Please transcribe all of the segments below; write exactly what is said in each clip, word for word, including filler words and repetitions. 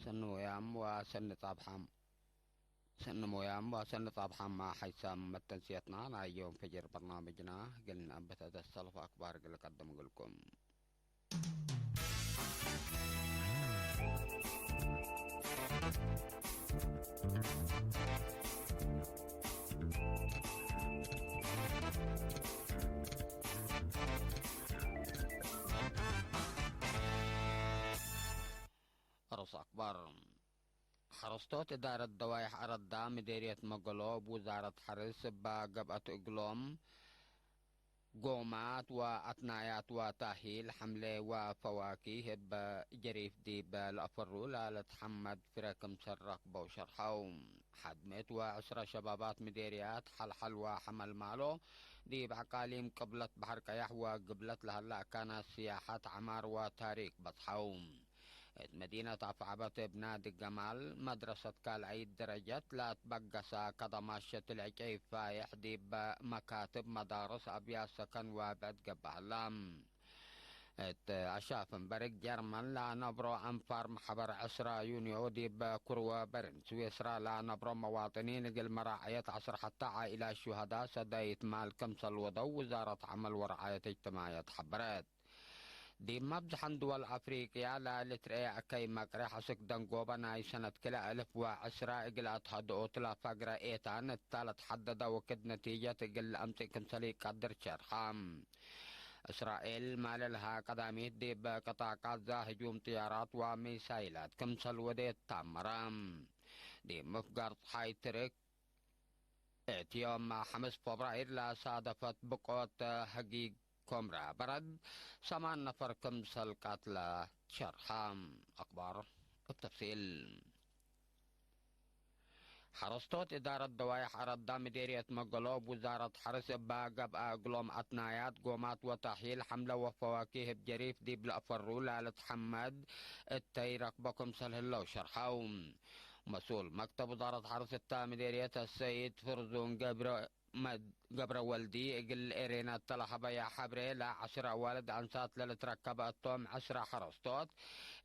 ሰኒ ሞያም ወሰኒ ጻብሓም፣ ሰኒ ሞያም ወሰኒ ጻብሓም ሐይሳም መተንስየትና ናይ ዮም ፈጅር በርናምጅና እግል ነአንብተ ተሰልፍ አክባር እግል ቀድም እግልኩም። ርኡስ አክባር። ሐረስቶት እዳረት ደዋይሕ አረዳ ምዴርየት መገሎ እብ ውዛረት ሐርስ እበ ገብአት እግሎም ጎማት ወአትናያት ወታሂል ሐምሌ ወፈዋኪህ እበ ጀሪፍ ዲብ ለአፈሩ ላለትሐመድ ፍረ ክምሰል ረክበው ሸርሐው። ሐድ ምእት ወዕስረ ሸባባት ምዴርያት ሐልሐል ወሐመልማሎ ዲብ አቃሊም ቅብለት በሐር ቀያሕ ወግብለት ለሀለ አካናት ስያሐት ዐማር ወታሪክ በጽሐው። እት መዲነት አፍዐበት እብ ናዲ ገማል መድረሰት ካልአይት ደረጀት ለአትበገሰ ከደማሸት ለዕጨይ ፋይሕ ዲብ መካትብ መዳርስ አብያት ሰከን ወብዕድ ገብአ ህላ። እት አሻፍን በርግ ጀርመን ለአነብሮ አንፋር መሕበር ዕስራ ዩንዮ ዲብ ኩርወ በርን ስዊስራ ለአነብሮ መዋጥኒን እግል መራዕየት ዐስር ሐተ ዓኢላት ሹሀዳ ሰዳይት ማል ክምሰል ወደው ውዛረት ዐመል ወረዓየት እጅትማዕየት ሐበረት። ዲብ መብዝሐን ድወል አፍሪቅያ ለልትረኤ አከይ መቅሬሕ አስክ ደንጎበ ናይ ሰነት ክልኤ አልፍ ወዐስራ እግል አትሀድኦቱ ለፈግረ ኤታን እተ ለትሐደደ ወክድ ነቲጀት እግል ለአምጽእ ክምሰል ኢቀድር ሸርሐ። እስራኤል ማለልሃ ቀዳሚት ዲብ ቅጣዕ ቃዛ ህጁም ጥያራት ወሚሳይላት ክምሰል ወዴት ተአመረ። ዲብ ምፍጋር ጸሓይ ትርክ እት ዮም ሐምስ ፎብራይር ለሳደፈት ብቆት ሀጊግ ኮምራ በረድ ሰማን ነፈር ክምሰል ቀትለ ሸርሐ። አክባር እብ ተፍሲል። ሐረስቶት እዳረት ደዋይሕ አረዳ ምዴርየት መገሎ እብ ውዛረት ሐርስ እበ ገብአ እግሎም አትናያት ጎማት ወታሂል ሐምለ ወፈዋኪህ እብ ጀሪፍ ዲብ ለአፈሩ ላለትሐመድ እተይ ረክቦ ክምሰል ህለው ሸርሐው። መስኡል መክተብ ውዛረት ሐርስ እተ ምዴርየት አሰይድ ፍርዙን ገብረ መድ-፣ ገብረ ወልዲ እግል ኤሬና እተ ለሀበየ ሐብሬ፣ ለዐሽር አዋልድ አንሳት ለልትረከበ እቶም ዕስራ ሐረስቶት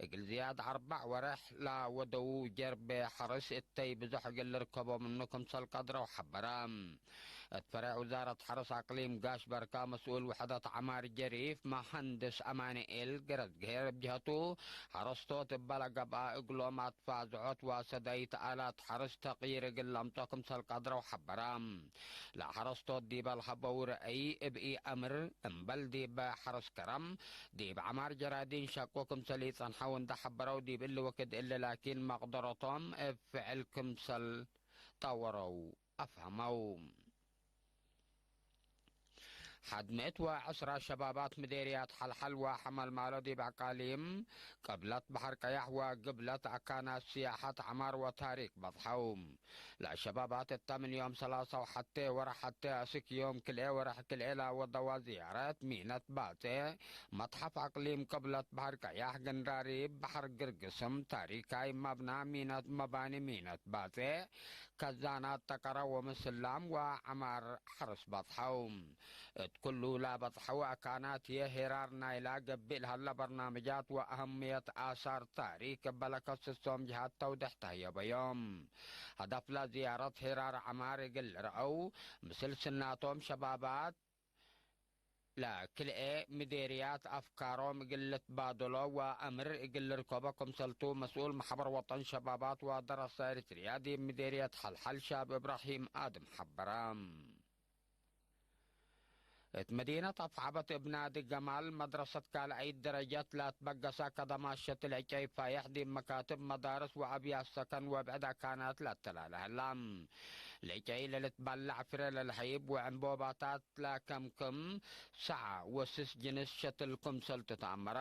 እግል ዝያድ አርበዕ ወሬሕ ለወደዉ ጀርቤ ሐርስ እተይ ብዞሕ እግል ልርከቦ ምኑ ክምሰል ቀድረው ሐበረ። እት ፈሬዕ ውዛረት ሐርስ አቅሊም ጋሽ በርካ መስኡል ውሕደት ዐማር ጀሪፍ መሀንድስ አማንኤል ገረዝግሄር እብ ጀሀቱ ሐረስቶት እበ ለገብአ እግሎም ፋዝዖት ወሰዳይት አላት ሐርስ ተቅይር እግል ለአምጾ ክምሰል ቀድረው ሐበረ። ለሐረስቶት ዲበ ለሀበው ረአይ እብ ኢአምር እምበል ዲብ ሐርስ ከረም ዲብ ዐማር ጀራዲን ሸቁ ክምሰል ኢጸንሐው እንደ ሐበረው፣ ዲብ እሊ ወክድ እሊ ላኪን መቅደረቶም እብ ፍዕል ክምሰል ጠወረው አፍሀመው። ሐድ ምእት ወዐስራ ሸባባት ምዴርያት ሐልሐል ወሐመልማሎ ዲብ አቃሊም ቅብለት በሐር ቀያሕ ወግብለት አካናት ስያሐት ዐማር ወታሪክ በጽሐው። ለሸባባት እተ ምን ዮም ሰላሳ ወሐቴ ወርሕ ሐቴ አስክ ዮም ክልኤ ወርሕ ክልኤ ለወደዋ ዝያረት ሚነት ባጼ መትሐፍ አቅሊም ቅብለት በሐር ቀያሕ ግንራሪብ በሐር ግርግስም ታሪካይ መብና ሚነት መባኒ ሚነት ባጼ ከዛናት ጠቀረ ወምስላም ወዐማር ሐርስ በጽሐው። እት ኩሉ ለበጽሐው አካናት ህዬ ሄራር ናይላ ገብእ ለሀለ በርናምጃት ወአህምየት አሳር ታሪክ እበ ለከስሶም ጅሃት ተውዴሕ ተህየበዮም። ሀደፍ ለዝያረት ሄራር ዐማር እግል ልርአው፣ ምስል ስናቶም ሸባባት ለክልኤ ምዴርያት አፍካሮም እግል ልትባደሎ ወአምር እግል ልርከቦ ክምሰልቱ መስኡል መሕበር ወጠን ሸባባት ወደረሰ ኤሪትርያ ዲብ ምዴርየት ሐልሐል ሻብ እብራሂም አድም ሐበረ። እት መዲነት አፍዐበት እብ ናዲ ገማል መድረሰት ካልአይት ደረጀት ለአትበገሰ ከደማሸት ለዕጨይ ፋየሕ ዲብ መካትብ መዳርስ ወአብያት ሰከን ወብዕድ አካናት ለአተላለ ህላ። ለዕጨይ ለልትበለዕ ፍሬ ለልሀይብ ወዕንቦባታት ለከምክም ሰዓ ወስስ ጅንስ ሸትል ክምሰል ትትአመረ።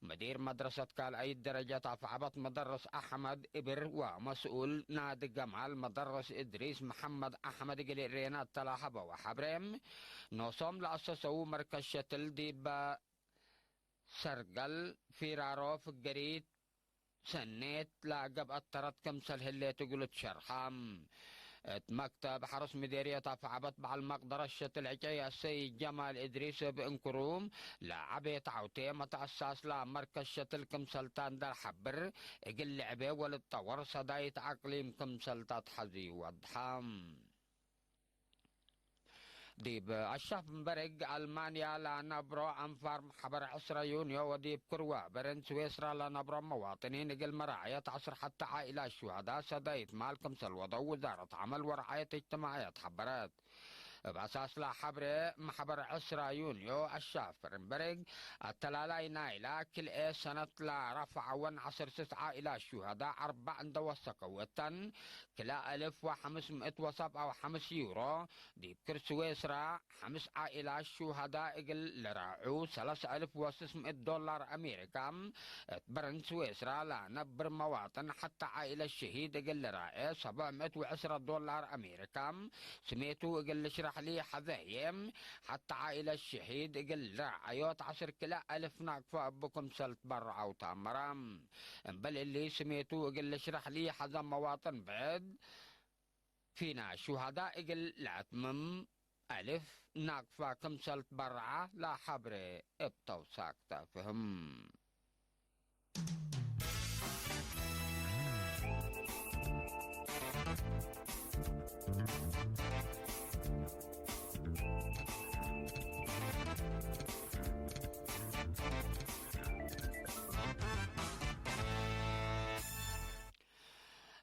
መዲር መድረሰት ካልአይት ደረጀት አፍዐበት መደርስ አሕመድ እብር ወመስኡል ናዲ ገማል መደርስ እድሪስ መሐመድ አሕመድ እግል እሬና እተ ለሀበወ ሐብሬ፣ ኖሶም ለአሰሰዉ መርከዝ ሸትል ዲበ ሰርገል ፊራሮ ፍገሪት ሰኔት ለገብአት ተረት ክምሰል ህሌት እግሉ ትሸርሐ። እት መክተብ ሐርስ ምዴርየት አፍዐበት በዐል መቅደረት ሸትል ዕጨይ አሰይድ ጀማል እድሪስ እብ እንክሩ፣ ለዐቤ ተዐውቴ መትአሳስ ለመርከዝ ሸትል ክምሰልታ እንዴ ለሐብር፣ እግል ልዕቤ ወልትጠወር ሰዳይት አቅሊም ክምሰል ተአትሐዝዩ ወድሐ። ዲብ አሻፍ እምበርግ አልማንያ ለነብሮ አንፋር መሕበር ዕስረ ዩንዮ ወዲብ ክርወ በርን ስዌስራ ለነብሮ መዋጥኒን እግል መራዕየት ዐስር ሐተ ዓኢላት ሹሀዳ ሰዳይት ማል ክምሰል ወደው ውዛረት ዐመል ወረዓየት እጅትማዕየት ሐበረት። እብ አሳስ ለሐብሬ መሕበር ዕስረ ዩንዮ አሻፍ እምበርግ አተላላይ ናይላ ክልኤ ሰነት ለረፍዐወን ዐስር ስስ ዓኢላት ሹሀዳ አርበዕ እንደ ወሰከው እተን ክልኤ አልፍ ወሐምስ ምእት ወሰብዓ ወሐምስ ዩሮ፣ ዲብ ክር ስዌስራ፣ ሐምስ ዓኢላት ሹሀዳ እግል ልራዑ፣ ሰለስ አልፍ ወስስ ምእት ዶላር አሜሪካ፣ እት በርን ስዌስራ ለነብር መዋጥን ሐተ ዓኢለት ሸሂድ እግል ልራኤ፣ ሰብዕ ምእት ወዕስረ ዶላር አሜሪካ፣ ስሜቱ እግል ልሽረሕ ለሐዘ ህዬ፣ ሐተ ዓኢለት ሸሂድ እግል ልራዐዮት ዐስር ክልኤ አልፍ ናቅፋ እቡ ክምሰል ትበረዐው ተአመረ። እምበል እሊ፣ ስሜቱ እግል ልሽረሕ ለሐዘ መዋጥን ብዕድ፣ ፊና ሹሀዳ እግል ለአትምም አልፍ ናቅፋ ክምሰል ትበረዐ ለሐብሬ እብ ተውሳክ ተፍህም።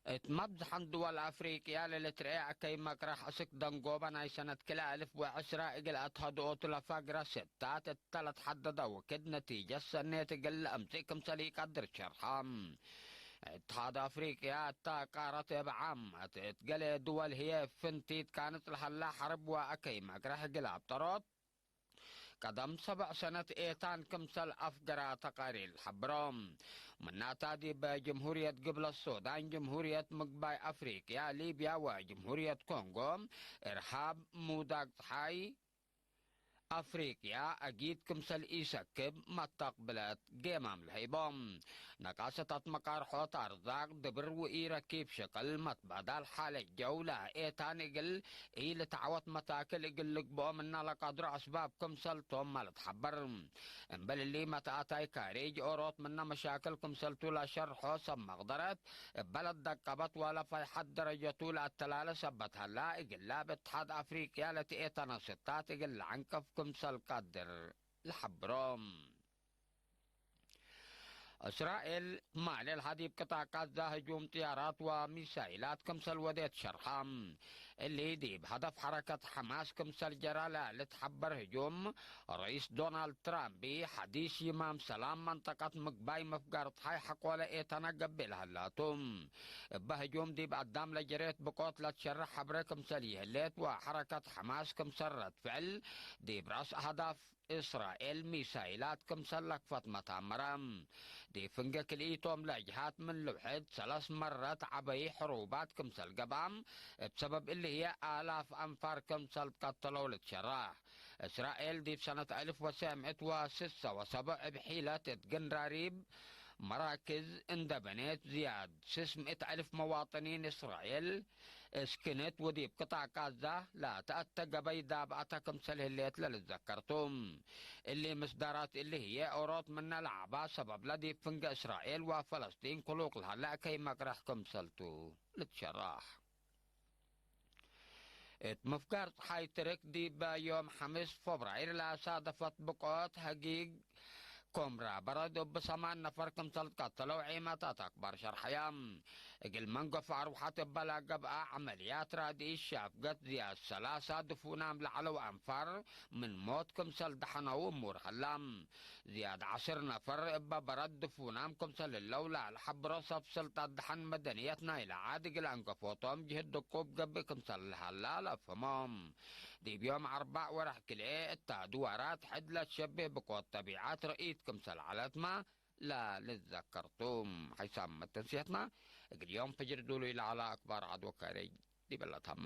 እት መብዝሐን ድወል አፍሪቅያ ለልትርኤ አከይ መቅረሕ እስክ ደንጎበ ናይ ሰነት ክልኤ አልፍ ወዕስረ እግል አትሀድኦቱ ለፈግረ ስታት እተ ለትሐደደ ወክድ ነቲጀት ሰኔት እግል ለአምጽእ ክምሰል ኢቀድር ሸርሐ። እትሓድ አፍሪቅያ እተ ቃረት እብ ዓመት እት ገሌ ድወል ህዬ ፍንቲት ካንጽ ለሀላ ሐርብ ወአከይ መቅረሕ እግል አብጠሮት ቀደም ሰብዕ ሰነት ኤታን ክምሰል አፍገራ ተቃሪር ሐብሮ። ምናታ ዲብ ጅምሁርየት ግብለት ሱዳን፣ ጅምሁርየት ምግባይ አፍሪቅያ፣ ሊብያ ወጅምሁርየት ኮንጎ እርሃብ፣ ሙዳግ ጸሓይ፣ አፍሪቅያ አጊድ ክምሰል ኢሰክብ መተቅብለት ጌማም ለሀይቦ። ነቃሰት አትመቃርሖት አርዛቅ ድብር ወኢረኪብ ሸቅል መትባዳል ሓለት ጀው ለኤታን እግል ኢልትዐወት መታክል እግል ልግብኦ ምነ ለቀድሮ አስባብ ክምሰል ቶም ለትሐበር። እምበል እሊ መትአታይ ካሬጅ ኦሮት ምነ መሻክል ክምሰልቱ ለሸርሖ ሰብ መቅደረት እበ ለትደቀበት ወለፋይሐት ደረጀቱ ለአተላለ ሰበት ሀላ እግላ እብ እትሓድ አፍሪቅያ ለትኤተነ ስታት እግል ለዐንቅፍ ክምሰል ቀድር ለሐብሮ። እስራኤል ማሌ ለሀዲብ ቅጣዕ ቃዛ ህጁም ጥያራት ወሚሳይላት ክምሰል ወዴት ሸርሐ። እሊ ዲብ ሀደፍ ሐረከት ሐማስ ክምሰል ጀራ ለልትሐበር ህጁም፣ ረኢስ ዶናልድ ትራምፕ ሐዲስ ይማም ሰላም መንጠቀት ምግባይ መፍጋር ጸሓይ ሐቆለ ኤተነ ገብእ ለሀላቱ። እበ ህጁም ዲብ አዳም ለጀሬት ብቆት ለትሸርሕ ሐብረ ክምሰል ይህሌት ወሐረከት ሐማስ ክምሰል ረድ ፍዕል ዲብ ረአስ አህዳፍ እስራኤል ሚሳይላት ክምሰል ለክፈት መታመረ። ዲብ ፍንጌ ክልኢቶም ለእጅሃት ምን ልውሕድ ሰለስ መረት ዐበይ ሕሩባት ክምሰል ገብአ፣ እብ ሰበብ እሊ ህዬ አላፍ አንፋር ክምሰል ትቀተለው ልትሸረሕ። እስራኤል ዲብ ሰነት አልፍ ወሰዕ ምእት ወስሰ ወሰብዕ እብ ሒለት እት ግንራሪብ መራክዝ እንደ በኔት ዝያድ ስስ ምእት አልፍ መዋጥኒን እስራኤል እስክንት ወዲብ ቅጣዕ ቃዛ ለተአተ ገበይ ዳብአተ ክምሰል ህሌት ለልትዘከር ቱ። እሊ ምስዳራት እሊ ህዬ ኦሮት ምነ ለዐባ ሰበብለ ዲብ ፍንገ እስራኤል ወፈለስጢን ክሉቅ ለሀለ አከይ መቅረሕ ክምሰልቱ ልትሸራሕ። እት ምፍጋር ጸሓይ ትርክ ዲበ ዮም ሐምስ ፎብራይር ለአሳደፈት ብቆት ሀጊግ ኮምራ በረድ እብ ሰማን ነፈር ክምሰል ትቀተለው ዔመታት አክባር ሸርሐያ። እግል መንገፍ አርወሐት እበ ለገብአ ዐመልያት ራድኢት ሻፍገት ዝያድ ሰላሳ ድፉናም ለዐለው አንፋር ምን ሞት ክምሰል ደሐነው እሙር ሀላ። ዝያድ ዐስር ነፈር እበ በረድ ድፉናም ክምሰል ህለው ለአልሐብሮ ሰብ ስልጣት ደሐን መደንየት ናይለ ዐድ እግል አንገፎቶም ጅህድ ድቁብ ገብእ ክምሰል ለሀላ ለአፍህሞም። ዲብ ዮም አርበዕ ወርሕ ክልኤ እታ ድዋራት ሕድ ለትሸቤህ ብቆት ጠቢዐት ርኢት ክምሰል ዐለትመ ለልትዘከር ቱ። ሐይሳም መተንስየትመ እግል ዮም ፍጅር ዱሉይ ለዐለ አክባር ዐድ ወካሬጅ ዲበ ለተመ።